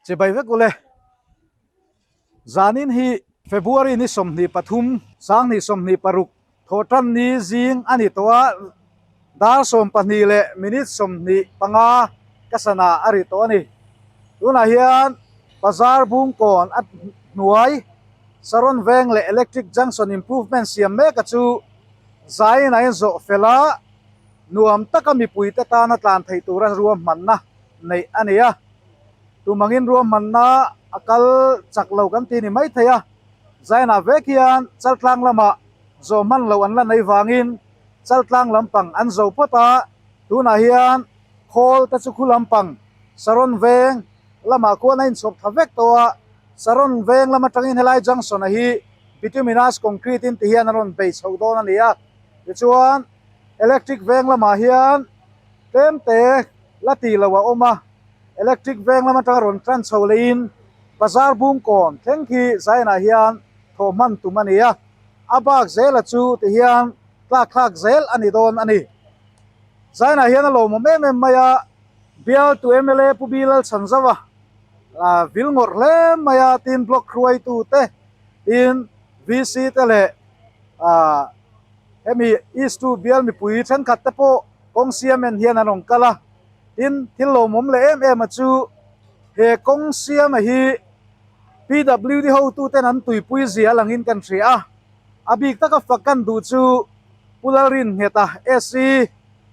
Chibai vek ule. Zanin hi February ni 23, 2026 thawhtan ni zing a ni tawh a, dar 12 leh minute 25 ka sana a ri tawh a ni. Tunah hian Bazar Bungkawn a hnuai Saron Veng leh Electric Junction Improvement siam mek a chu zaiin a inzawh fel a, nuam taka mipuite tana tlan theih tura ruahmanna neih a ni a. Tumangin ruahmanna a kal chak lo kan ti ni mai thei a, Zainah vek hian Chaltlang lamah zawh hman loh an la nei vangin Chaltlang lampang an zo phawt a, tunah hian khawl te chu khu lampang Saron veng lamah khuan a inchhawp tha vek tawh a, Saron veng lam atangin helai junction a hi bituminous concrete in ti hian a rawn bei chho dawn a ni a, tichuan electric veng lamah hian tlemte la tih loh a awm a. Electric veng lam atanga rawn tan chho leiin Bazar Bungkawn thleng khi Zainah hian thawh hman tum a ni a, a bak zela chu ti hian tlak thlak zel a ni dawn a ni. Zainah hian a lawmawm em em mai a, bialtu mla Pu Bilal Chhanzauva vil ngawrh hle mai a, tin block hruaitu te, tin VC te leh hemi East 2 bial mipui thenkhat te pawh kawng siam en hian an rawn kal a. Tin, thil lawmawm leh em em a chu he kawng siama hi PWD hotuten an tuipui zia langin kan hria a, a bik taka fak kan duh chu Pu Lalrinnghet-a SE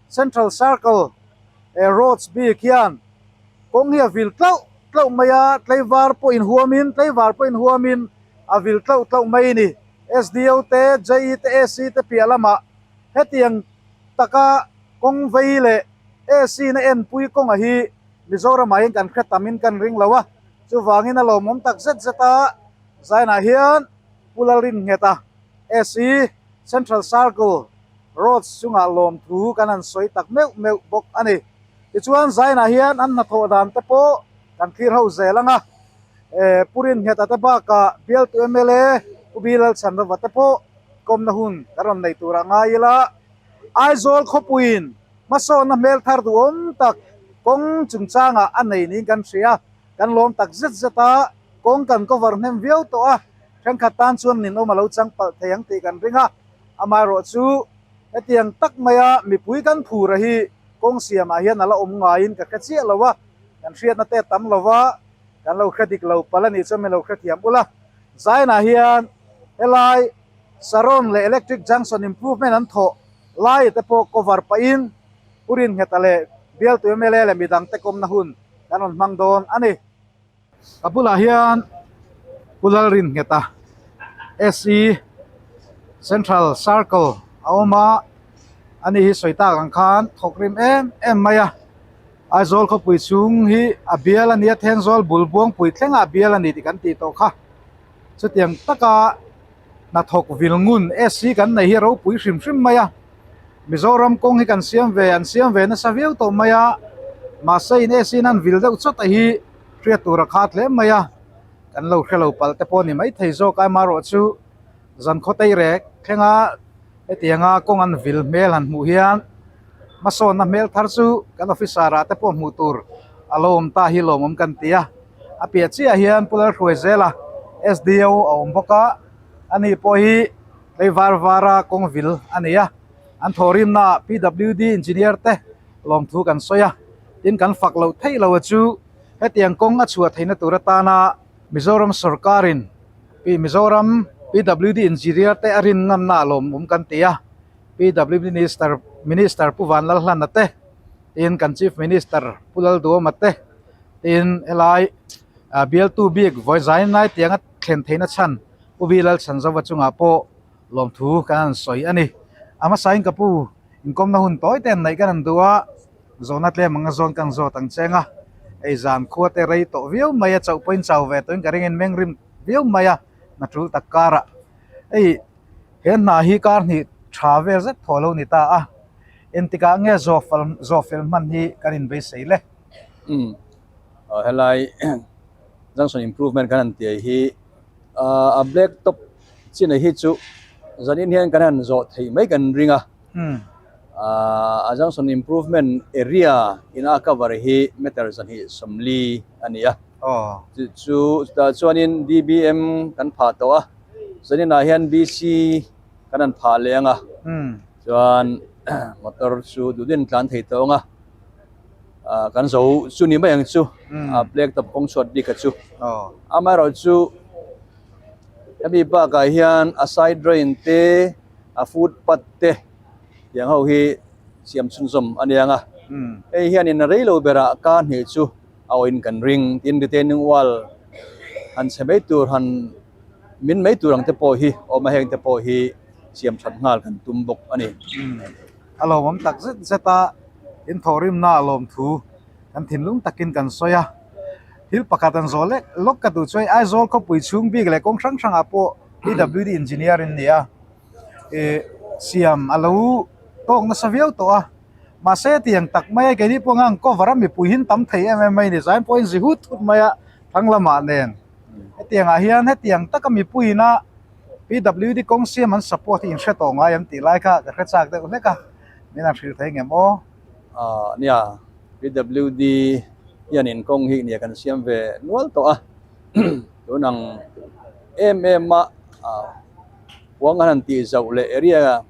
Central Circle Roads bik hian kawng hi a vil tlauh tlauh mai a, tlaivar pawh inhuamin tlaivar pawh inhuamin a vil tlauh tlauh mai a ni. SDO te, JE te, AC te piah lamah hetiang taka kawng vei leh AC na enpui kawnga hi Mizoramah hian kan hre tamin kan ring lo a, chuvangin a lawmawm tak zet zet a, Zainah hian Pu Lalrinnghet-a AC Central Circle Roads chungah lawmthu kan han sawi tak meuh meuh bawk a ni. Tichuan Zainah hian an hnathawh dan te pawh kan thlir ho zel ang a, Pu Rinnghet-a te bakah bialtu mla Pu B Lalchhanrova te pawh kawmna hun kan rawn nei turah ngai ila, Aizawl khawpuiin Hmasawnna hmel thar duhawm tak kawng chungchangah a nei niin kan hria. Kan lawm tak zet zet a, kawng kan cover hnem viau tawh a, thenkhat tan chuan ninawm a lo chang palh thei ang tih kan ring a. Amaherawh chu hetiang tak maia mipui kan phur a hi kawng siamah hian a la awm ngaiin ka hre chiah lo a, kan hriatna te tam lo va, kan lo hre dik lo palh a nih chuan min lo hrethiam ula. Zainah hian helai Saron leh Electric Junction Improvement an thawh Lai te pawh cover pahin Pu Rinnghet-a leh bialtu mla leh midang te kawmna hun kan rawn hmang dawn a ni. Ka bulah hian Pu Lalrinnghet-a SE Central Circle a awm a, ani hi sawi tak ang khan thawk rim em em mai a. Aizawl khawpui chhung hi a bial a nia, Thenzawl bul Buangpui thlengah a bial a ni tih kan tih tawh kha. Chutiang taka hnathawk vil ngun SC kan nei hi a ropui hrim hrim mai a, Mizoram kawng hi kan siam ve an siam ve nasa viau tawh mai a, mahse in SC in an vil deuh chawt a hi hriat tur a khat hle mai a, kan lo hre lo palh te pawh a ni maithei zawk a, amaherawh chu zan khaw tei rek thlenga hetianga kawng an vil hmel han hmuh hian hmasawnna hmel thar chu kan officer ah te pawh hmuh tur a lo awm ta hi lawmawm kan ti a. A piah chiah hian Pu Lalhruai zela SDO a awm bawk a, ani pawh hi tlei var vara kawng vil a ni a, an thawhrimnaah PWD engineer te lawmthu kan sawi a, tin kan fak loh theih lo a chu hetiang kawng a chhuah theihna tur atana Mizoram sawrkarin Mizoram PWD engineer te a rin ngamna a lawmawm kan ti a, PWD minister minister Pu Vanlalhlana te, tin kan Chief Minister Pu Lalduama te. Tin, helai bialtu bik vawi zai nai tianga thlen theihna chhan Pu Vi Lalchhanzova chungah pawh lawmthu kan han sawi a ni. A hmasain ka pu inkawmna hun tawi te an neih kan han duh a, zawhna tlem anga zawn kan zawt ang cheng a, hei zan khua te rei tawh viau mai a, chauh pawhin chau ve tawhin ka ringin meng rim viau mai a, hna tul tak karah hei he hna hi kar hnih tha vel zet thaw lo ni ta a, engtikah nge zawh fel hman hi kan inbeisei le? Umm helai junction improvement kan han tih hi a black top chin hi chu zanin hian kan han zawh theih mai kan ring a a junction improvement area ina cover hi meter 240 a ni a. Chu chu chutah chuanin DBM kan phah tawh a, zaninah hian BC kan han phah leh ang a, chuan motor chu duh duhin tlan thei tawh ang a, ah kan zo chu ni mai ang chu a black top kawng chhuat bik kha chu. Amaherawhchu hemi bakah hian a side drain te a footpath te tiang ho hi siam chhunzawm a nia ang a, hei hianin a rei lo berah kar hnih chu a awin kan ring tin retaining wall han chhe mai tur han min mai tur ang te pawh hi awm a heng te pawh hi siam that nghal kan tum bawk a ni. A lawmawm tak zet zet a, in thawhrimna a lawm thu kan thinlung takin kan sawi a, thil pakhat an zawh lek lawk ka duh chu hei Aizawl khawpui chhung bik leh kawng hrang hrangah pawh PWD engineer in ni a, ih siam a lo tawk nasa viau tawh a. Mahse tiang tak mai a keini pawh ang cover a mipui hin tam thei em em mai ni zain pawhin zi hut hut mai a thlang lamah nen hetiangah hian hetiang taka mipuiin a PWD kawng siam an support hi in hre tawh ngai an tih lai kha ka hre chak deuh hlek a min han hrilh thei ngem aw. Aaa nia PWD hianin kawng hi nia kan siam ve nual tawh a tun ang em em a huang an han tih zauh leh area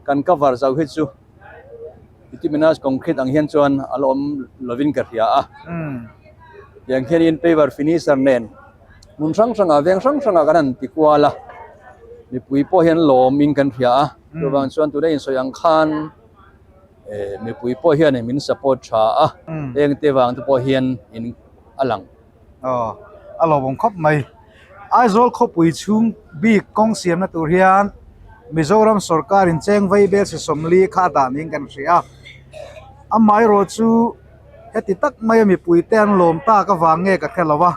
kan cover zauh hi chu bituminous concrete ang hian chuan a la awm lovin ka hria a tiang hianin paver finisher nen hmun hrang hrangah veng hrang hrangah kan han ti kual a mipui pawh hian lawmin kan hria a chuvang chuan tuna insawi ang khan eh mipui pawh hian min support tha a heng te vang te pawh hian in a lang. Aw a lawmawm khawp mai. Aizawl khawpui chhung bik kawng siamna tur hian Mizoram sorkar in cheng vei bel si sawmli kha a dah niin kan hria a. Amaherawh chu heti tak maia mipui te an lawm tak avang nge ka hre lo a.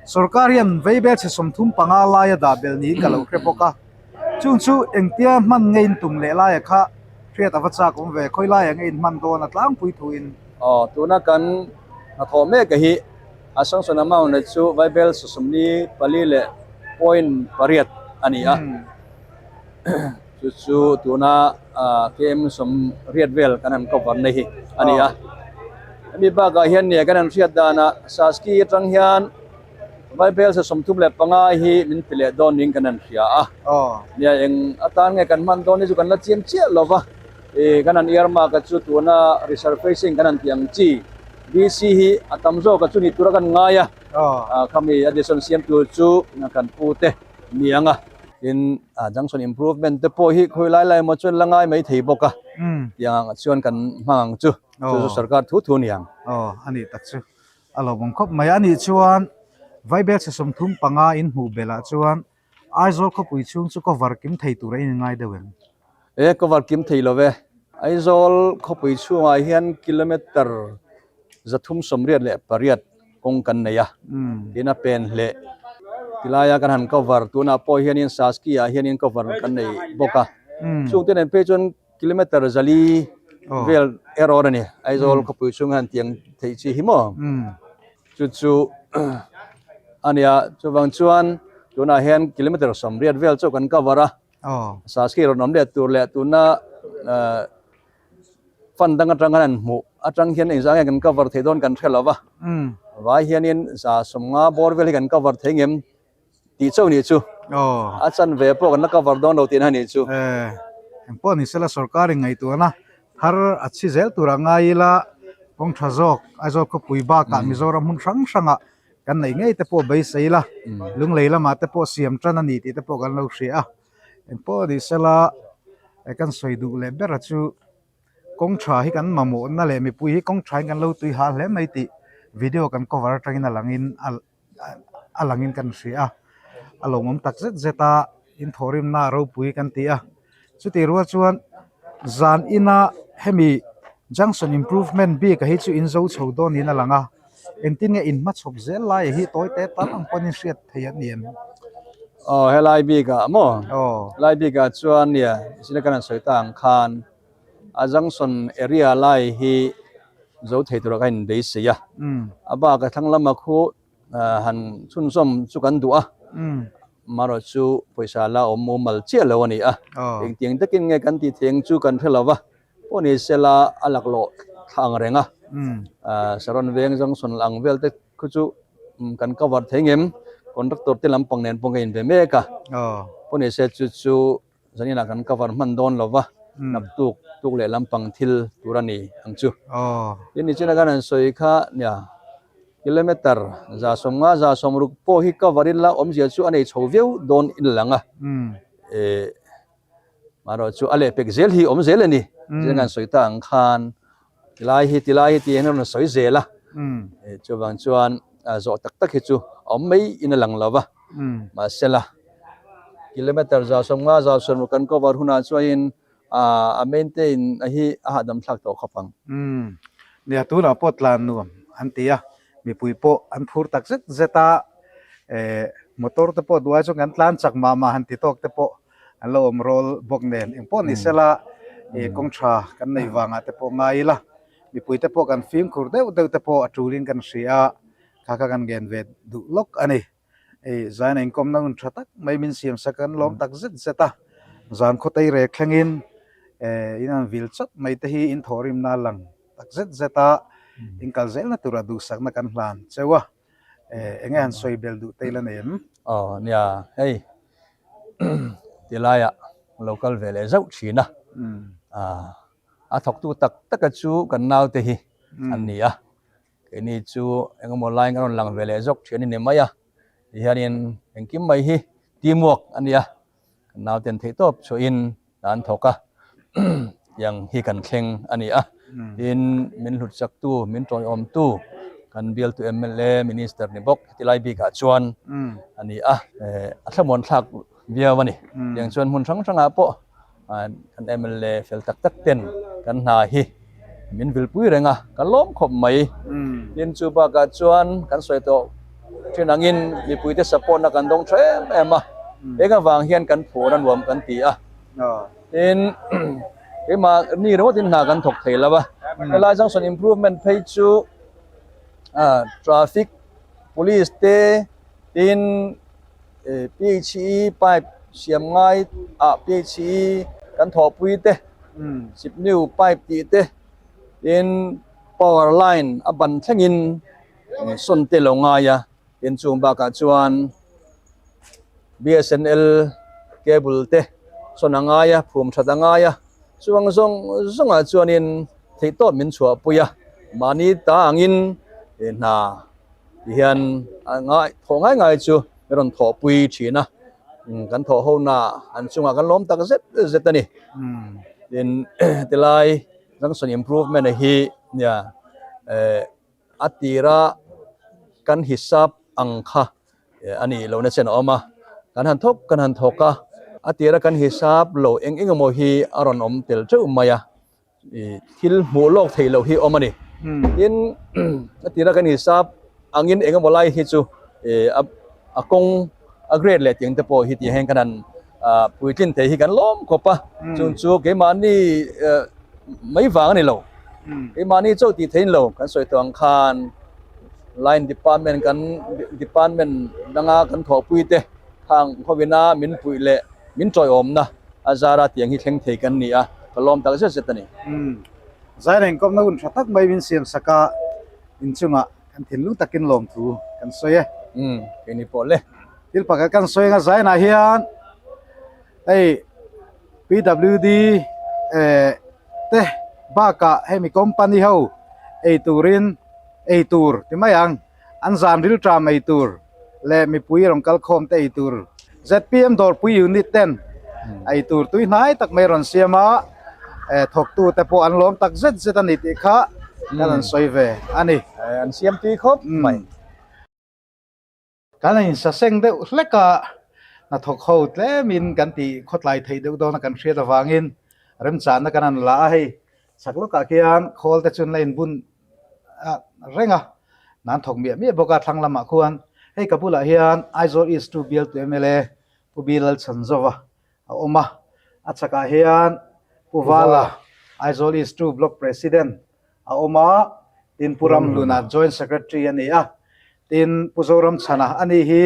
Sorkar hian vei bel si 35 laia dah bel niin ka lo hre bawk a. Chung chu engtia hman nge in tum leh laia kha hriat a va chak awm ve, khawi laiah nge in hman dawn a tlangpui thuin. Aw tuna kan hnathawh mek a hi a sanction amount leh chu Vaibel sawsawmli pali leh point pariat a ni a, chu chu tuna km sawmriat vel kan han cover na hi a ni a. Hemi bakah hian nia kan han hriat danah Saski atang hian Vaibel 35 hi min ti leh dawn niin kan han hria a, nia eng atan nge kan hman dawn hi chu kan la chiam chiah lo va, ih kan han earmark a chu tuna resurfacing kan han tih ang chi BC hi a tam zawk a chu ni tura kan ngai a, khami addition siam tur chu kan pu te ni ang a, tin junction improvement te pawh hi khawi lai lai emaw chuan la ngai mai thei bawk a, tiang ang chuan kan hmang ang chu, chu chu sarkar thu thu a ni ang. Aw a nih tak chu. A lo awm khawp mai a nih chuan Vaibel chhe 35 in hmuh belh ah chuan Aizawl khawpui chhung chu cover kim thei tur a inngai deuh em? E cover kim thei lo ve. Aizawl khawpui chhungah hian kilometre 388 kawng kan nei a, tin a pen hleh tilaia kan han cover tunah pawh hianin Saski ah hianin cover kan nei bawk a, chungte nen phei chuan Kilometer 400 vel error a ni. Aizawl khawpui chhung hian tiang theih chi hi maw? Chu chu a nia. Chuvang chuan tunah hian kilometer 80 vel chu kan cover a. Saski rawn awm leh tur leh tuna fund dang atang khan an hmuh atang hian engzah nge kan cover theih dawn kan hre lo va. Vai hianin 150 bawr vel hi kan cover thei ngem? Tih chauh nih chu. A chan ve pawh kan la cover dawn lo tihna nih chu. Engpawh ni sela sorkar in ngaihtuahna thar a chhi zel tur a ngai ila kawng tha zawk Aizawl khawpui bakah Mizoram hmun hrang hrangah kan neih ngei te pawh beisei ila lunglei lamah te pawh siam tan a ni tih te pawh kan lo hria a. Engpawh ni sela kan sawi duh leh bera chu kawng tha hi kan mamawhna leh mipui hi kawng tha in kan lo tui hah hle mai tih video kan cover atangin a langin a a langin kan hria a a lawmawm tak zet zet a in thawhrimna a ropui kan ti a chutih rual chuan zan ina hemi junction improvement bik a hi chu in zo chho dawn niin a lang a engtin nge in hmachhawp zel lai hi tawi te tal ang pawn in hriat thei a ni em? Aw helai bikah maw helai bikah chuan nia zina kan han sawi ta ang khan a junction area lai hi zo thei tura ka inbeisei a a bak a thlang lama khu han chhunzawm chu kan duh a marawh chu pawisa la awm mumal chiah lo a ni a engtiang takin nge kan tih thei ang chu kan hre lo va pawh ni sela a laklawh thla ang reng a Saron veng junction ang vel te khu chu. kan cover thei ngem contractor te lampang nen pawh ka inbe mek a pawh ni se chu chu zaninah kan cover hman dawn lo va naktuk tuk leh lampang thil tur a ni ang chu tin nichina khan an sawi kha nia kilometer 150 160 pawh hi cover ila awmzia chu a nei chho viau dawn in lang a eh Marawh chu a lehpek zel hi awm zel a ni. Zin kan sawi ta ang khan tilai hi tilai hi tih hian a rawn sawi zel a. Chuvang chuan zawh tak tak hi chu a awm mai in a lang lo va. Mahsela kilometer 150 160 kan cover hunah chuanin a maintain a hi a hahdam thlak tawh khawp ang. Nia tunah pawh tlan nuam an ti a, mipui pawh an phur tak zet zet a, motor te pawh duai chuan kan tlan chak mah mah han ti tawk te pawh an lo awm rawl bawk nen engpawh ni sela ih kawng tha kan neih vangah te pawh ngai ila mipui te pawh kan fimkhur deuh deuh te pawh a tulin kan hria a kha kha kan ngen ve duh lawk a ni ih zaina inkawmna hun tha tak mai min siam sak an lawm tak zet zet a zan khaw tei rek thlengin eh in an vil chawt mai te hi in thawhrimna a lang tak zet zet a in kal zelna tura duhsakna kan hlan cheu a. Eh, enge han sawi bel duh te ila nei em? Aw, nia, hei tilaiah lo kal ve leh zauh thin a. A thawktu tak taka chu kan naute hi an ni a. Keini chu engemaw laiin kan rawn lang ve leh zawk thin a ni mai a. Tihianin engkim mai hi teamwork a nia. Kan nauten theihtawp chhuahin an thawk a, tiang hi kan thleng a ni a. Tin, min hlutchaktu, min tawiawmtu kan bialtu mla Minister ni bawk heti lai bikah chuan a ni a, a thlamuan thlak viau a ni. Tiang chuan hmun hrang hrangah pawh kan mla fel tak tak ten kan hna hi min vilpui reng a, ka lawm khawp mai. Tin, chu bakah chuan kan sawi tawh thin angin mipuite support na kan dawng tha em em a, eng avang hian kan phur a nuam kan ti a. Tin, keimah ni ringawtin hna kan thawk thei lo a, helai junction improvement phei chu traffic police te tin PHE pipe siam ngai ah PHE kan thawhpui te, sipniu pipe tih te, tin power line a ban thlengin sawn te lo ngai a, tin chung bakah chuan BSNL cable te sawn a ngai a, phum that a ngai a, chuang zawng zawngah chuanin theihtawp min chhuahpui a, mahni ta angin hna ti hian a ngai thawh ngai ngai chu min rawn thawhpui thin a, kan thawh ho na an chungah kan lawm tak zet zet a ni. Tin tilai junction improvement hi nia eh a tira kan hisap ang kha a nih lohna chen a awm a, kan han thawk kan han thawk a, a tira kan hisap lo eng eng emaw hi a rawn awm tel teuh mai a. Thil hmuh lawk theih loh hi awm a ni. Tin, a tira kan hisap angin eng emaw lai hi chu a kawng a grade leh tiang te pawh hi tih hian kan han puitlin thei hi kan lawm khawp a. Chung chu keimahni mai vang a ni lo. Keimahni chauh tih theihin lo kan sawi tawh ang khan line department kan department danga kan thawhpui te khang khawina min puih leh min tawiawmna a zara tiang hi thleng thei kan ni a, ka lawm tak zet zet a ni. Umm, zai reng kawmna hun tha tak mai min siam sak a, inchungah kan thinlung takin lawmthu kan sawi e. Umm, keini pawh le. Thil pakhat kan sawi anga zainah hian hei PWD eh te bakah hemi company ho ei turin ei tur ti mai ang. An zan rilṭam ei tur leh mipui rawn kal khawm te ei tur zpm dawrpui unit ten ei tur tui hnai tak mai rawn siam a, thawktu te pawh an lawm tak zet zet a ni tih kha kan rawn sawi ve a ni. An siam tui khawp mai. Kan in saseng deuh hlek a, hnathawk ho tlemin kan tih khawtlai theih deuh dawn a kan hriat avangin remchahna kan han la a, hei chhak lawkah khian khawl te chuan la inbun reng a, nan thawk miah miah bawk a thlang lamah khuan hei ka bulah hian Aizawl East 2 bialtu mla Pu Bilal Chhanzova a awm a, a chhakah hian Pu Vala Aizawl East 2 Block President a awm a, tin Pu Ramhluna Joint Secretary a ni a, tin Pu Zoramchhana a ni hi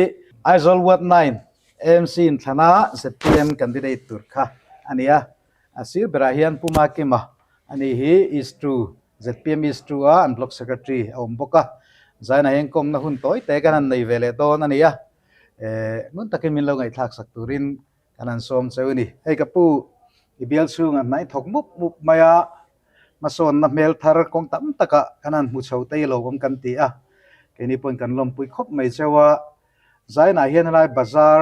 Aizawl Ward 9 AMC inthlana zpm candidate tur kha a ni a, a sir berah hian Pu Makima a ni hi East 2 zpm East 2 a an Block Secretary a awm bawk a. Zaina hian kawmna hun tawi te kan han nei ve leh dawn a ni a, eh ngun takin min lo ngaihthlak sak turin kan han sawm cheu a ni. Hei ka pu, i bial chhungah hnai thawk mup mup mai a, hmasawnna hmel thar kawng tam takah kan han hmu chho tei lo awm kan ti a, keini pawhin kan lawmpui khawp mai cheu a. Zainah hian helai bazar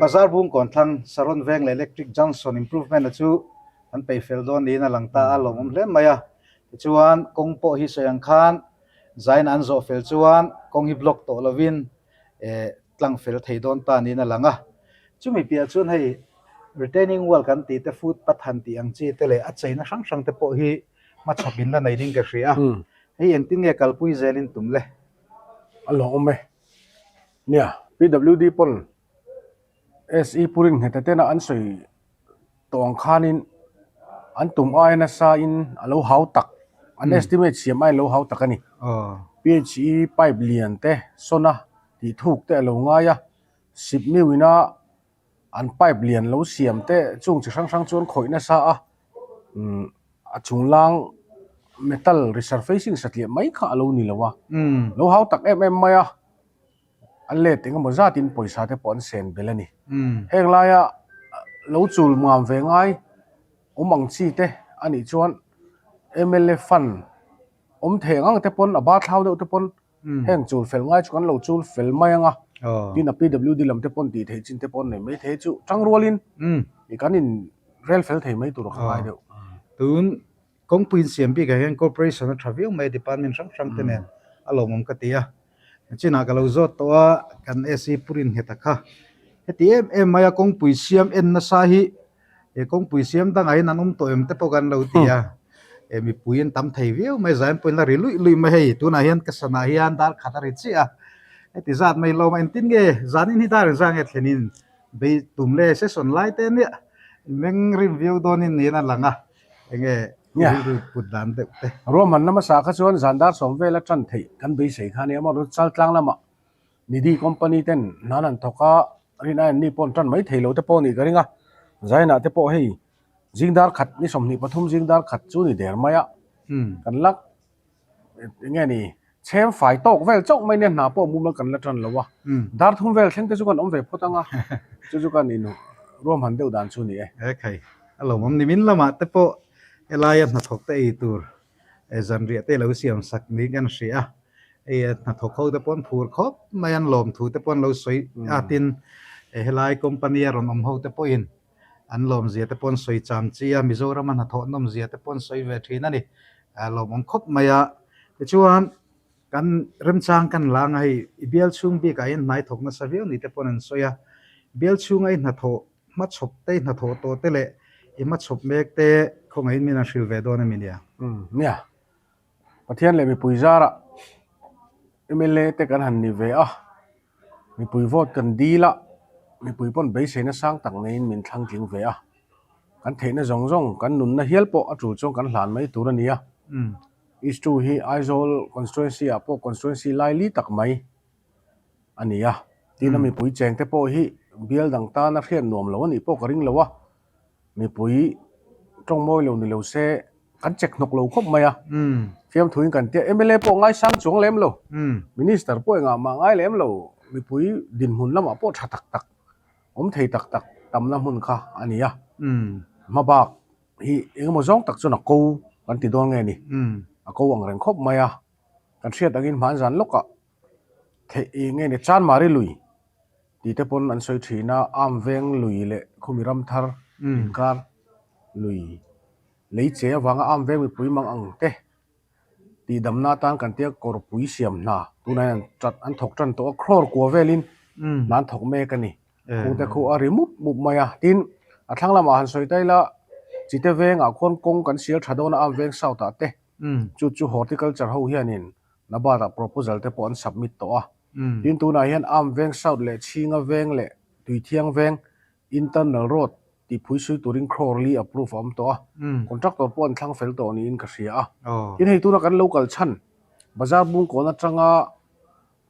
bazar bung kawn thlang Saron Veng leh Electric Junction Improvement a chu an peih fel dawn niin a lang ta a, lawmawm hle mai a. Tichuan kawng pawh hi sawi ang khan Zainah an zawh fel chuan kawng hi block tawh lovin eh tlang fel thei dawn ta niin a lang a. Chumi piah chuan hei retaining wall kan tih te footpath han tih ang chi te leh a cheina hrang hrang te pawh hi hmachhawp in la nei ding ka hria a. Hei engtin nge kalpui zelin tum le? A lawm e. Nia, PWD pawn SE Purin nghete tena an sawi tawh ang khanin an tum aia nasa in a lo hau tak, an estimate siam aiin lo hau tak a ni. PHE pipe lian te sawn a tih thuk te a lo ngai a, sip miu ina an pipe lian lo siam te chung chi hrang hrang chu an khawih nasa a umm a chung lang metal resurfacing satliah mai kha a lo ni lo a lo hau tak em em mai a a let eng emaw zatin pawisa te pawh an sen belh a ni heng laia lo chul muam ve ngai awm ang chi te a nih chuan M L A fund awm thei ang ang te pawn a ba thlau deuh te pawn. Heng chul fel ngai chu kan lo chul fel mai ang a, tin a PWD lam te pawn tih theih chin te pawh an nei mai thei chu tang rualin i kan in rel fel thei mai tur a ka ngai deuh. Tun kawngpui insiam bikah hian corporation a tha viau mai a department hrang hrang te nen a lawmawm ka ti a, chinah ka lo zawt tawh a kan AC Purin nghet a kha heti em em mai a kawngpui siam en nasa hi He kawngpui siam dangah hian an awm tawh em te pawh kan lo ti a, he mipui an tam thei viau mai, zai an pawhin la ri luih luih mai hei, tunah hian ka sanah hian dar khat a ri chiah a, heti zat mai lawm a, engtin nge zanin hi dar engzah nge thlenin bei tum le session lai te nia meng rim viau dawnin niin a lang a, enge rilru put dan deuh te. Ruahmanna hmasa kha chuan zan dar sawm vela tan theih kan beisei kha a nia, amaherawhchu Chaltlang lamah Nidhi company ten hnan an thawk a, rin aiin ni pawh an tan mai thei lo te pawh a nih ka ring a, Zainah te pawh hei zing dar khat ni 23 zing dar khat chu ni der mai a, kan la eng nge ni chhem fai tawk vel chauh mai nia hna pawh mumal kan la tan lo a, dar thum vel thleng te chu kan awm ve phawt ang a, chu chu kan in ruahman deuh dan chu a ni e. He khai a lawmawm nimin lamah te pawh helaia hnathawk te ei tur zanriah te lo siam sak niin kan hria a, Hei hnathawk ho te pawh an phur khawp mai an lawmthu te pawh an lo sawi a tin helai company a rawn awm ho te pawhin an lawmzia te pawh an sawi cham chi a Mizoram a hnathawh nawmzia te pawh an sawi ve thin a ni a lawmawm khawp mai a tichuan kan remchang kan la anga hei i bial chhung bikah hian hnai thawk nasa viau ni te pawh an sawi a bial chhunga i hnathawh hmachhawp te i hnathawh tawh te leh i hmachhawp mek te khawngaihin min an hrilh ve dawn a mi nia. Nia. Pathian leh mipui zarah mla te kan han ni ve a, mipui vote kan dil a, mipui pawn beiseina sang tak neiin min thlang tling ve a, kan theihna zawng zawng kan nunna hial pawh a tul chuan kan hlan mai tur a ni a, East 2 hi Aizawl constituency ah pawh constituency lai li tak mai a ni a, tin a mipui cheng te pawh hi bial dang tana hriat nuam lo a nih pawh ka ring lo a. Mipui tawng mawi lo ni lo se kan check hnawk lo khawp mai a, fiamthuin kan tia mla pawh ngaisang chuang lem lo, minister pawh engah mah ngai lem lo, mipui dinhmun lamah pawh tha tak tak, awm thei tak tak tamna hmun kha a ni a, hmabak hi engemaw zawng tak chuan a ko kan ti dawn nge ni, a ko ang reng khawp mai a, kan hriat angin hmanzan lawkah theih eng nge ni Chanmari lui. Tih te pawn an sawi thin a, Am veng lui leh khumi ram thar inkar lui lei che avanga Am veng mipui mang ang te tih damna atan kan tia kawrpui siam hna tunah hian an tat an thawk tan tawh a, crore kua velin hna an thawk mek a ni. Khung te khu a ri mup mup mai a, tin a thlang lamah han sawi ta ila Chite vengah khuan kawng kan sial tha dawn a Am veng south ah te chu chu horticulture ho hianin Nabard ah proposal te pawh an submit tawh a. Tin tunah hian Am Veng South leh Chhinga Veng leh Tuithiang Veng Internal Road tih phui sui turin crore li approve a awm tawh a, contractor pawh an thlang fel tawh niin ka hria a. Tin hei tuna kan lo kal chhan Bazar Bungkawn atanga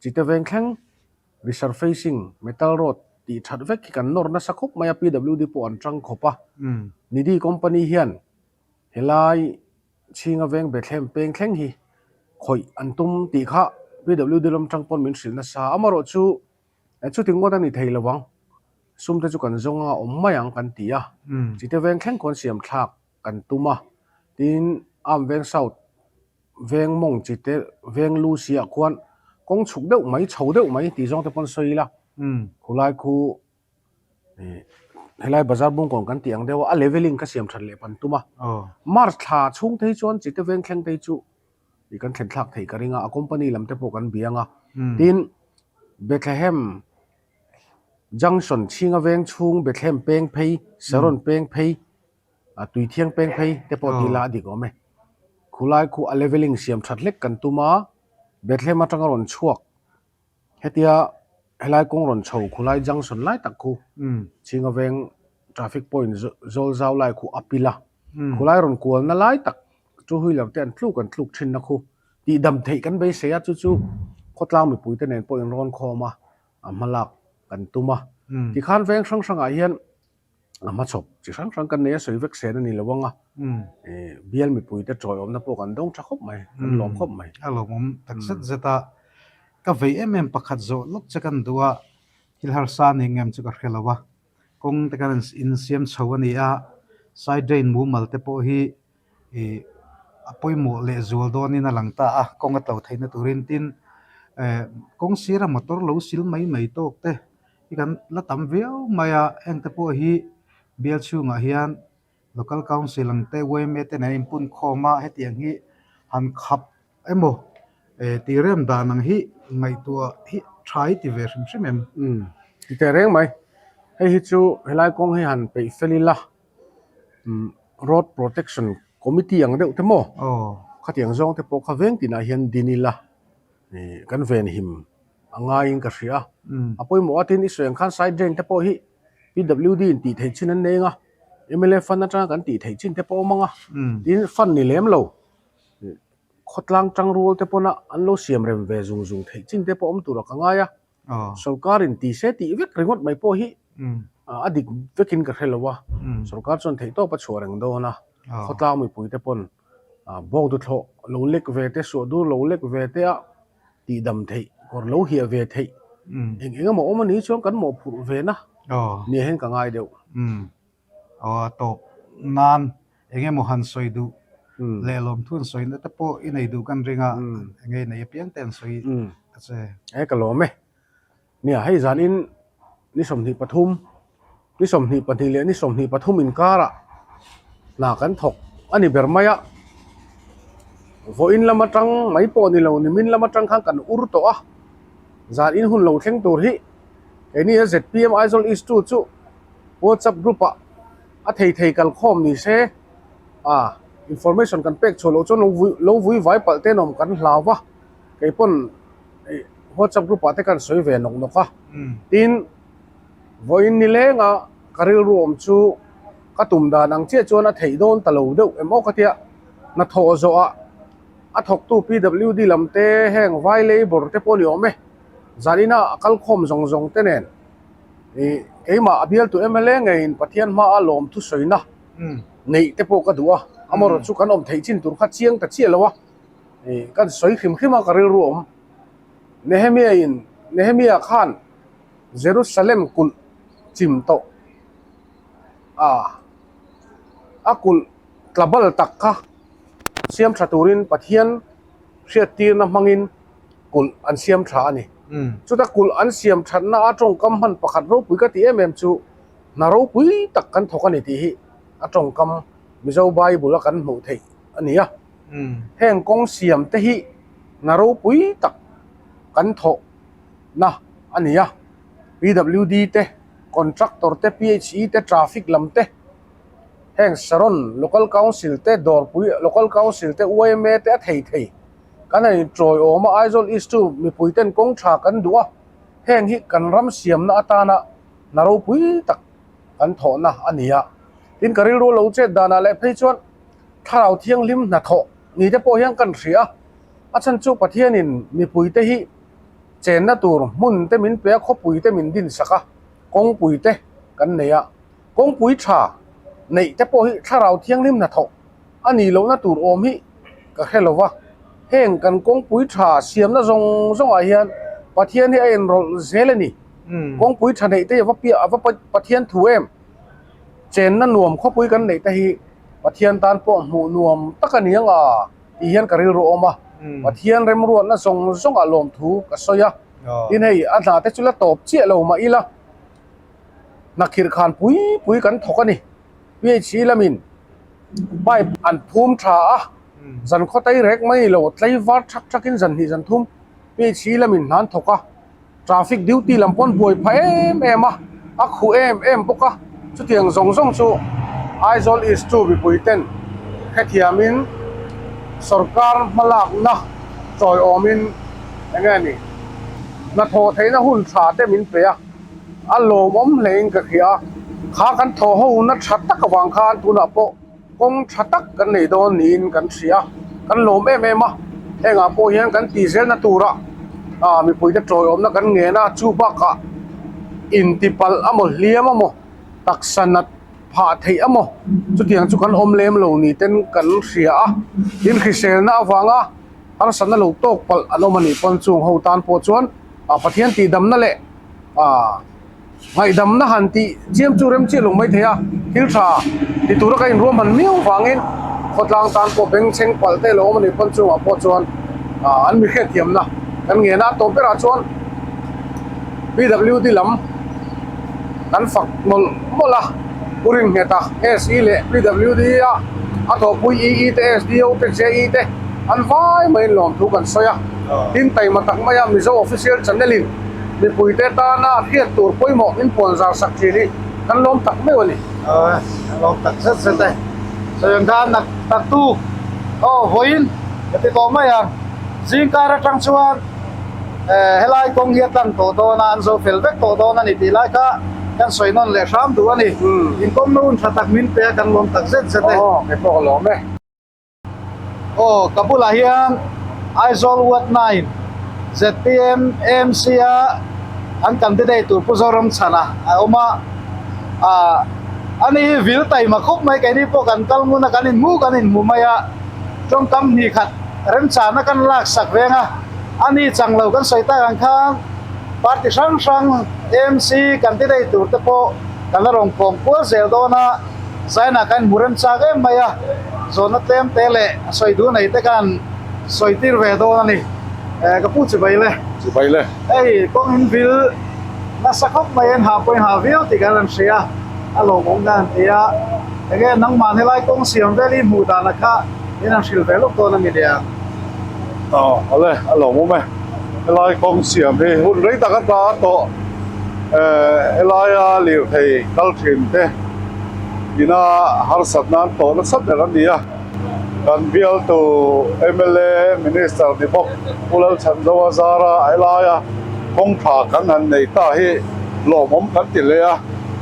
Chite Veng thleng resurfacing metal road tih that vek hi kan nawr nasa khawp mai a, PWD pawh an tang khawp a. Nidhi company hian helai Chhinga Veng Bethlehem peng thleng hi. Khawih an tum tih kha PWD lam tang pawn min hrilh nasa. Amaherawhchu chuti ngawt a ni thei lo ang. Sum te chu kan zawng a awm mai ang kan ti a. Chite veng thleng khawn siam thlak kan tum a. Tin, Arm Veng South veng mawng chite veng lu si ah khuan kawng chhuk deuh mai chho deuh mai tih zawng te pawn sawi ila. Khulai khu Helai bazar bungkawn kan tih ang deuh a, a leveling ka siam that leh pan tum a. March thla chhung te hi chuan Chite veng thleng te hi chu ih kan thlen thlak theih ka ring a, a company lam te pawh kan biang a. Tin, Bethlehem Junction chhinga veng chhung Bethlehem peng phei, Saron peng phei, a Tuithiang peng phei te pawh tih la a dik awm e. Khulai khu a leveling siam that hlek kan tum a, Bethlehem atanga rawn chhuak Hetia helai kawng rawn chho khulai junction lai tak khu Chhinga veng traffic point zawl zau lai khu a pil a, khulai rawn kualna lai tak two wheeler te an tluk an tluk thinna khu tih dam theih kan beisei a chu chu khawtlang mipui te nen pawh inrawn khawm a a hma lak kan tum a tikhan veng hrang hrangah hian A hmachhawp chi hrang hrang kan nei a, sawi vek sen a ni lo ang a, bial mipuite tawiawmna pawh kan dawng tha khawp mai, kan lawm khawp mai. A lawmawm tak zet zet a, ka vei em em pakhat zawh lawk che kan duh a, thil harsa ni ngem chu ka hre lo a, kawng te kan insiam chho a ni a, side drain mumal te pawh hi ih a pawimawh leh zual dawnin a lang ta a, kawng a tlo theihna turin tin eh kawng sira motor lo sil mai mai tawk te hi kan la tam viau mai a, heng te pawh hi bial chhungah hian local council ang te yma te nen a inpun khawm a, hetiang hi han khap emaw eh tih rem dan ang hi ngaihtuah hi tha hi ti ve hrim hrim em. Umm ti teh reng mai, hei hi chu helai kawng hi han peih fel ila. Road Protection Committee ang deuh te maw? Khatiang zawng te pawh kha veng tinah hian din ila kan venhim a ngaiin ka hria. A pawimawh a tin i sawi ang khan side drain te pawh hi PWD in tih theih chin an nei ang a, mla fund atanga kan tih theih chin te pawh a awm ang a, tin fund ni lem lo khawtlang tangrual te pawna an lo siam rem ve zung zung theih chin te pawh awm turah ka ngai a. Sorkar in ti se tih vek ringawt mai pawh hi a dik vekin ka hre lo a, sorkar chuan theihtawp a chhuah reng dawn a, khawtlang mipui te pawn bawk duthlawh lo lek ve te, suah dur lo lek ve te a tihdam theih, kawr lo hiah ve theih eng eng emaw awm a nih chuan kan mawhphurh ve na nia hian ka ngai deuh. Aw a tawp nan eng emaw han sawi duh leh lawmthu an sawi na te pawh i nei duh kan ring a, eng nge nei apiang te an sawi ta che. E ka lawm e. Nia hei zanin ni 23, ni 22 leh ni 23 inkarah hna kan thawk a ni ber mai a, vawiin lam atang mai pawh ni lo nimin lam atang khan kan ur tawh a, zanin hun lo thleng tur hi keini a zpm Aizawl East 2 chu WhatsApp group ah a thei thei kal khawm ni se a information kan pek chhuah loh chuan lo vui lo vui vai palh te nawm kan hlau va kei pawn ih WhatsApp group ah te khan sawi ve nawk nawk a tin vawiin ni leng a ka rilru awm chu ka tum dan ang chiah chuan a theih dawn ta lo deuh em aw ka tia hnathawh zawh ah a thawktu PWD lam te heng vai labour te pawh ni awm e zanin a a kal khawm zawng zawng te nen. Ih keimah a bialtu mla ngeiin Pathian hmaa lawm thusawina neih te pawh ka duh a, amaherawh chu kan awm theih chin tur kha chiang ta chiah lo a, ih kan sawi hrim hrim a ka rilru awm. Nehemia in Nehemia khan Jerusalem kulh chim tawh a, a kulh tla bal tak kha siam tha turin Pathian hriattirna hmangin kulh an siam tha a ni. Chuta kulh an siam thatna a tawngkam hman pakhat ropui ka tih em em chu hna ropui tak kan thawk a ni tih hi a tawngkam Mizo Bible a kan hmuh theih a ni a. Heng kawng siam te hi hna ropui tak kan thawh na a ni a. PWD te, contractor te, PHE te, traffic lam te, heng Saron Local Council te, Dawrpui Local Council te, yma te a thei thei. Kan han intawiawm a, Aizawl East chu mipui ten kawng tha kan duh a, heng hi kan ram siamna atana hna ropui tak kan thawhna a ni a. Tin, ka rilru lo chet danah leh phei chuan Thlarau Thianghlim hnathawh ni te pawh hian kan hria a, a chhan chu Pathianin mipui te hi chenna tur hmun te min pe a, khawpui te min dinsak a, kawngpui te kan nei a, kawngpui tha neih te pawh hi Thlarau Thianghlim hnathawh a nih lohna tur awm hi ka hre lo va. Heng kan kawngpui tha siamna zawng zawngah hian Pathian hi a inrawlh zel a ni. Kawngpui tha neih te hi a va piah a va Pathian thu em? Chenna nuam khawpui kan neih te hi Pathian tan pawh hmuh nuam tak a ni ang a tih hian ka rilru awm a. Pathian remruatna zawng zawngah lawmthu ka sawi a. Tin hei a hna te chu la tawp chiah lo mah ila hna khirh khan pui pui kan thawk a ni. PHC lamin pipe an phum tha a, zan khaw tai rek mai lo tlei var thak thakin zan hnih zan thum PHC lamin hna an thawk a, traffic duty lam pawh an buai phah em em a, a khuh em em bawk a, chutiang zawng zawng chu Aizawl East 2 mipui ten hrethiamin sorkar hmalakna chawiawmin eng nge ni hnathawh theihna hun tha te min pe a. A lawmawm hlein ka hria a, kha kan thaw ho na tha tak avang khan tunah pawh kawng tha tak kan nei dawn niin kan hria a, kan lawm em em a, hengah pawh hian kan tih zelna tura ah mipuite tawiawmna kan ngen a, chu bakah intipalh amaw hliam amaw taksa nat phah theih amaw chutiang chu kan awm lem lo ni ten kan hria a, tin hriselna avanga harsatna lo tawk palh an awm a nih pawn chung ho tan pawh chuan ah Pathian tihdamna leh ah ngaihdamna han tih chiam chu rem chiah lo mai thei a thil tha ti tura ka inruam han miau vangin khawtlang tan pawh bengchheng palh te lo awm a nih pawn chungah pawh chuan ah an mi hriatthiamna kan ngen a tawp berah chuan PWD lam kan fak mawlh mawlh a Pu Ringheta SE leh PWD a a thawhpui EE te SDO te JE te an vai maiin lawmthu kan sawi a tin taima tak maia Mizo Official Channel in Mipuite tana hriat tur pawimawh min puan zar sak thin hi kan lawm tak meuh a ni. Aw, kan lawm tak zet zet e. Sawi ang khan nak tak tu aw vawiin ka ti tawh mai ang. Zingkar atang chuan eh helai kawng hi a tlang tawh dawn a, an zo fel vek tawh dawn a ni tih lai kha kan sawi nawn leh hram duh a ni. Inkawmna hun tha tak min pe a kan lawm tak zet zet e. Aw, kei pawh ka lawm e. Aw, ka bulah hian Aizawl Ward 9 zpm AMC a an candidate tur Pu Zoramchhana a awm a, ah ani hi vil taima khawp mai keini pawh kan kal ngun a kan inhmu kan inhmu mai a, tawngkam hnih khat remchana kan laksak reng a, ani chang lo kan sawi tak ang khan party hrang hrang AMC candidate tur te pawh kan la rawn kawm kual zel dawn a. Zainah khan hmu rem chak em mai a, zawhna tlem te leh a sawi duh nei te khan sawi tir ve dawn a ni. Eh ka pu chibai le. Chibai le. Hei kawng in vil nasa khawp mai in ha pawh in ha viau tih kan rawn hria a, a lawmawm ka han ti a. Enge nangmah helai kawng siam vel i hmuh danah kha in han hrilh ve lawk dawn a mi nia. Aw awle a lawmawm e. Helai kawng siam hi hun rei tak a tla tawh. Eh helaia lirthei kal thin te. Ina harsat nan tawh nasa ber a ni a, kan bialtu mla Minister ni bawk Pu Lalchhanzoa zara helaia kawng tha kan han nei ta hi lawmawm kan ti hle a,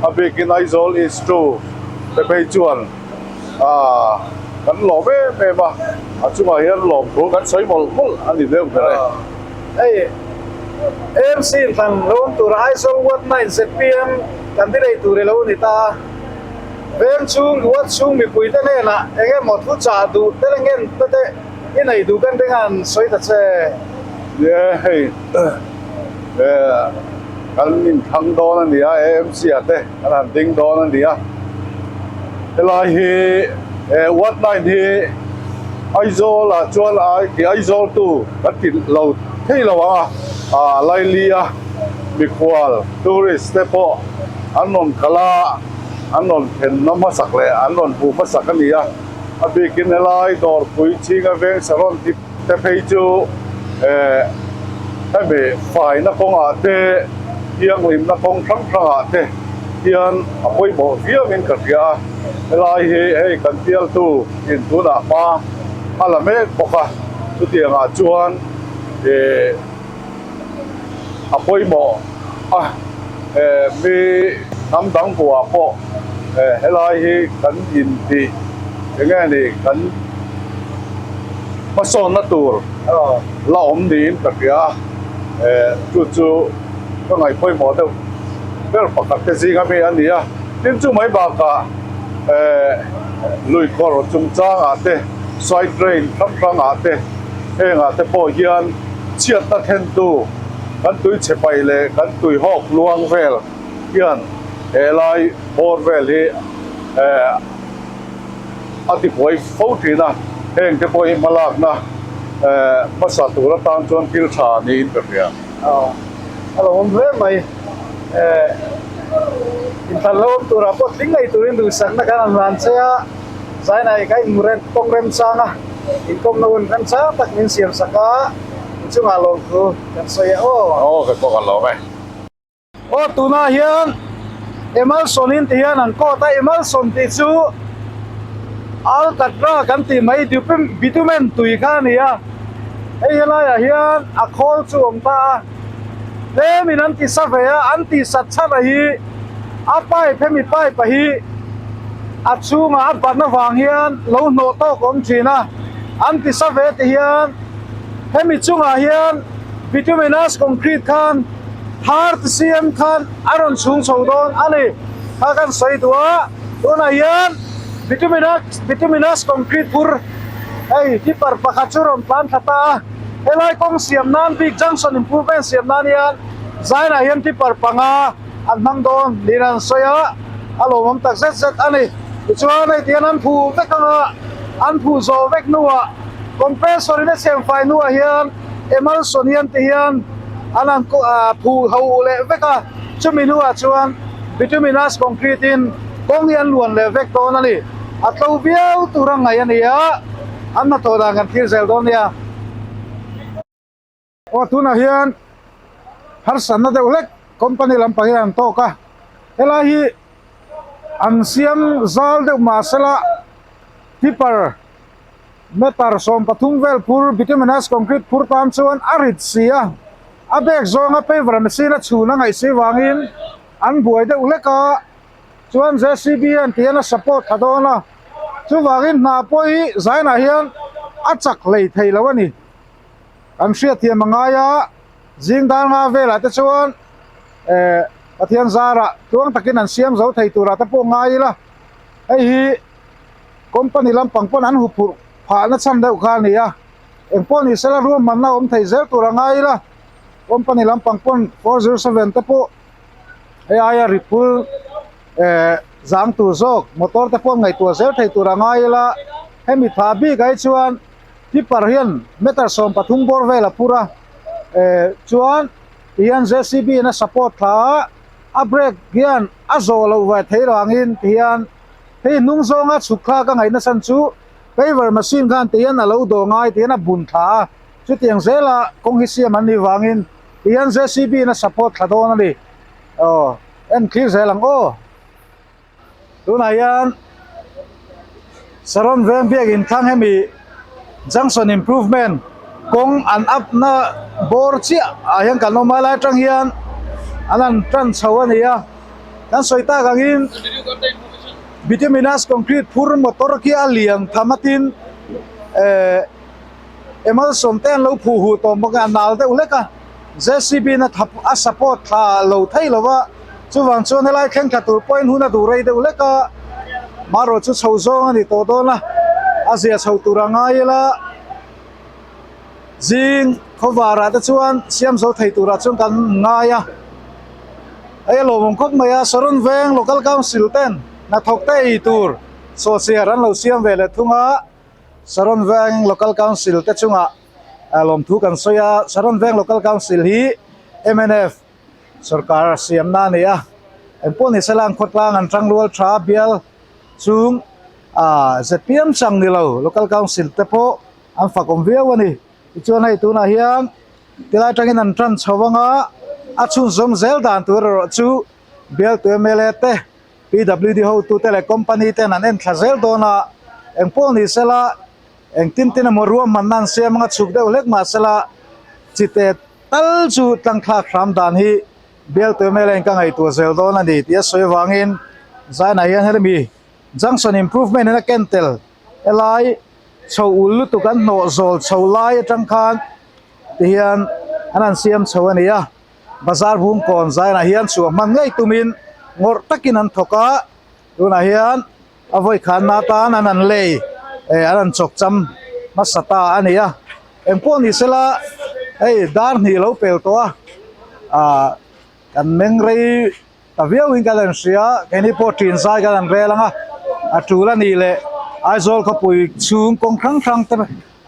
a bikin Aizawl East 2 te phei chuan aaa kan lawm em em a, a chungah hian lawmthu kan sawi mawlh mawlh a ni deuh ber e. Hei AMC thlan lo awm tura Aizawl Ward 9 zpm candidate tur i lo ni ta a, veng chhung ward chhung mipuite hnenah eng emaw thu chah duh te leh ngen te te i nei duh kan ring a an sawi ta che. Nia hei kan inthlang dawn a ni a, AMC ah te kan han ding dawn a ni a, helai hi ward 9 hi Aizawl ah chuan ti Aizawl tu kan ti lo thei lo ang a, ah Laili a mikhual tourist te pawh an rawn kal a, an rawn thenna hmasak leh an rawn hmuh hmasak a ni a, a bikin helai dawrpui chhinga veng saron tip te phei chu eh hemi faina kawngah te thianghlimna kawng hrang hrangah te hian a pawimawh viauin ka hria a, helai hi hei kan bialtu in tunah hma a la mek bawk a, chutiangah chuan eh a pawimawh a eh mi hnam dang buah pawh eh helai hi kan intih eng nge ni kan hmasawnna tur la awm niin ka hria a eh chu chu ka ngaih pawimawh deuh ber pakhat te zinga mi a ni a tin chu mai bakah eh lui kawr chungchangah te side drain hrang hrangah te. Hengah te pawh hian chhiatna thlentu kan tui chhe paih leh kan tui hawk luang vel hian he lai bawr vel hi a tibuai fo thin a, heng te pawh hi hmalakna hmasa tur atan chuan thil tha niin ka hria. A lo awm hle mai. Inthlan lo awm turah pawh tling ngei turin duhsakna kan han hlan che a, Zainai ka inhmu rem kawng remchang a, inkawmna hun remchang tak min siam sak a, inchungah lawmthu kan sawi a aw. Aw ka kawng a lawm e. Aw tunah hian emulsion in ti hian an coat a, emulsion tih chu alcatra kan tih mai bitumen tui kha a ni a, hei helaiah hian a khawl chu a awm ta a, tlemin an ti sa ve a, an tih sat chhan a hi a pipe hemi pipe a hi a chhungah a ban avang hian lo hnawh tawk a awm thin a, an ti sa ve ti hian hemi chungah hian bituminous concrete khan Thar ti siam khan a rawn chhung chho dawn a ni. Kha kan sawi duh a, tunah hian bituminous bituminous concrete phur hei tipper pakhat chu rawn tlan thla ta a, helai kawng siam nan bik junction improvement siam nan hian zainah hian tipper panga an hmang dawn niin an sawi a, a lawmawm tak zet zet a ni. Tichuan hei tihian an phu vek anga an phu zawh vek hnuah compressor in a chhem fai hnuah hian emulsion hian ti hian an han phu ho leh vek a, chumi hnuah chuan bituminous concrete in kawng hi an luan leh vek dawn a ni. A tlo viau tur a ngaih a ni a, an hnathawh dan kan thlir zel dawn nia. Aw tunah hian harsatna deuh hlek company lampang hian an tawk a, helai hi an siam zal deuh mahsela tipper Meter 13 vel phur bituminous concrete phur tan chuan a rit si a, a bag zawnga paver machine a chhun a ngaih si vangin an buai deuh hlek a, chuan JCB hian tihian a support tha dawn a, chuvangin hna pawh hi zainah hian a chak hlei thei lo a ni. Kan hriatthiam a ngai a, zing dar nga velah te chuan eh Pathian zarah tluang takin an siam zo thei turah te pawh ngai ila, hei hi. Company lampang pawn an huphurh phah na chhan deuh kha a ni a, engpawh ni sela ruahmanna awm thei zel tur a ngai ila, company lampang pawn 407 te pawh hei aia riphul eh zang tur zawk motor te pawh ngaihtuah zel thei tur a ngai ila, hemi tha bik ah hi chuan tipper hian meter 13 bawr vel a phur a, eh chuan tihian JCB in a support thla a, a brake hian a zawh loh ve thei rangin tihian. Hei hnung zawnga chhuk thla ka ngaih nasan chu paver machine khan tihian a lo dawh ngai tihian a bun thla a, chutiang zela kawng hi siam an nih vangin tihian JCB in a support thla dawn a ni. Aw en thlir zel ang aw. Tunah hian Saron veng biakin thlang hemi junction improvement kawng an up na bawr chiah ah hian kan awm a, helai atang hian an han tan chho a ni a. Kan sawi tak angin bituminous concrete phur motor khi a lian tham a tin eh emulsion te an lo phuh huh tawh bawk a a nal deuh hlek a JCB in a thap a support thla lo thei lo va chuvang chuan helai thleng thla tur pawhin hun a duh rei deuh hlek a marawh chu chho zawng a ni tawh dawn a a zia chho tur a ngai ila. Zing khawvarah te chuan siam zo thei turah chuan kan ngai a, hei a lawmawm khawp mai a, Saron Veng Local Council ten hnathawk te ei tur sawhchiar an lo siam ve leh thung a, Saron Veng Local Council te chungah lawmthu kan sawi a, Saron Veng Local Council hi mnf sorkar siamna a ni a, engpawh ni sela an khawtlang an tangrual tha bial chung ah zpm chang ni lo Local Council te pawh An fak awm viau a ni. Tichuan hei tunah hian tilai atangin an tan chho anga a chhunzawm zel dan tur erawh chu bialtu mla te, PWD hotute leh company ten an en thla zel dawn a, engpawh ni sela engtin tin emaw ruahmanna an siam anga chhuk deuh hlek mahsela chite tal chu tlangthlak hram dan hi bialtu mla in ka ngaihtuah zel dawn a ni tih a sawi avangin zainah hian helimi junction improvement in a ken tel helai chho ul lutuk an hnawh zawl chho lai atang khan tihian an han siam chho a ni a bazar bung kawn zainah hian chhuah hman ngei tumin ngawrh takin an thawk a tunah hian a vawi khanna atan an han lei eh an han chawk cham hmasa ta a ni a. Engpawh ni sela hei dar hnih lo pel tawh a ah kan meng rei ta viau in kan han hria keini pawh ṭin zai kan han rel ang a a ṭul a nih leh Aizawl khawpui chhung kawng hrang hrang te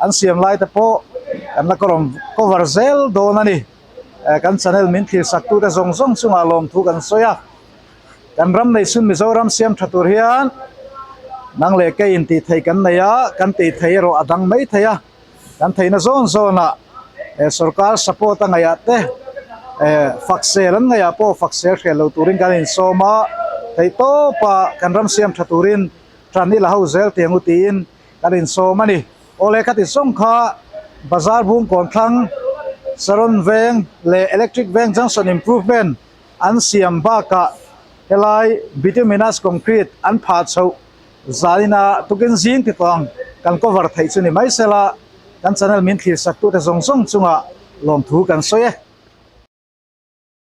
an siam lai te pawh kan la kawrawm cover zel dawn a ni eh kan channel min thlir sak tute zawng zawng chungah lawmthu kan sawi a. Kan ram nei chhun Mizoram siam tha tur hian nang leh kei in tih theih kan nei a, kan tih theih erawh a dang mai thei a, kan theihna zawn zawnah eh sorkar support a ngaihah te eh fak sel an ngaihah pawh fak sel hreh lo turin kan insawm a, theih tawpa kan ram siam tha turin tan i la ho zel tiang u tiin kan insawm a ni. Awle khati zawng kha Bazar Bungkawn thlang Saron Veng leh Electric Veng Junction Improvement An siam bakah helai bituminous concrete an phah chhoh zaina tukin zing ti tawh ang kan cover theih chu ni mai sela kan channel min thlir sak tute zawng zawng chungah lawmthu kan sawi e.